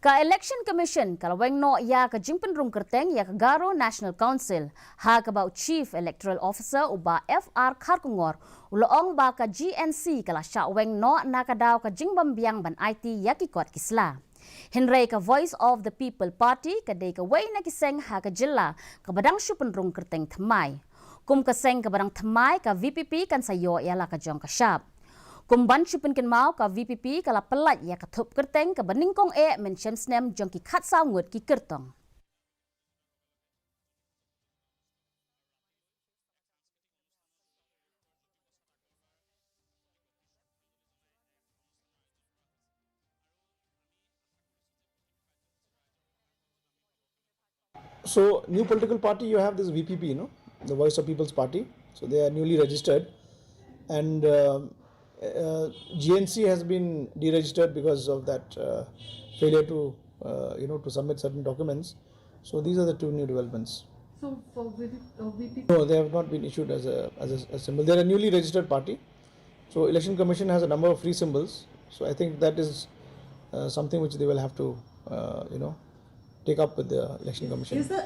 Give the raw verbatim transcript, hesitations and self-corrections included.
Ka Election Commission ka la weng noh ïa ka jingpynrung kyrteng ïa ka Garo National Council, ha kaba u Chief Electoral Officer u Bah F R Kharkongor u la ong ba ka G N C ka la shah weng noh na ka daw ka jingbym biang ban aiti ïa ki kot ki sla. Hynrei ka Voice of the People Party ka dei kawei na ki seng ha ka jylla kaba dang shu pynrung kyrteng thymmai. Kum ka seng kaba dang thymmai, ka V P P kan sa ïoh ïa la ka jong ka shap. Kum ban shu pynkynmaw, ka V P P ka la pyllait ïa ka thup kyrteng kaba nyngkong eh mynshem snem jong ki khatsaw ngut ki kyrtong. So, new political party, you have this V P P, you know, the Voice of People's Party. So they are newly registered, and um, uh, G N C has been deregistered because of that uh, failure to, uh, you know, to submit certain documents. So these are the two new developments. So for V P, uh, V P P? No, they have not been issued as a, as a, a symbol. They are a newly registered party. So Election Commission has a number of free symbols. So I think that is uh, something which they will have to, uh, you know, take up with the Election Commission. Is the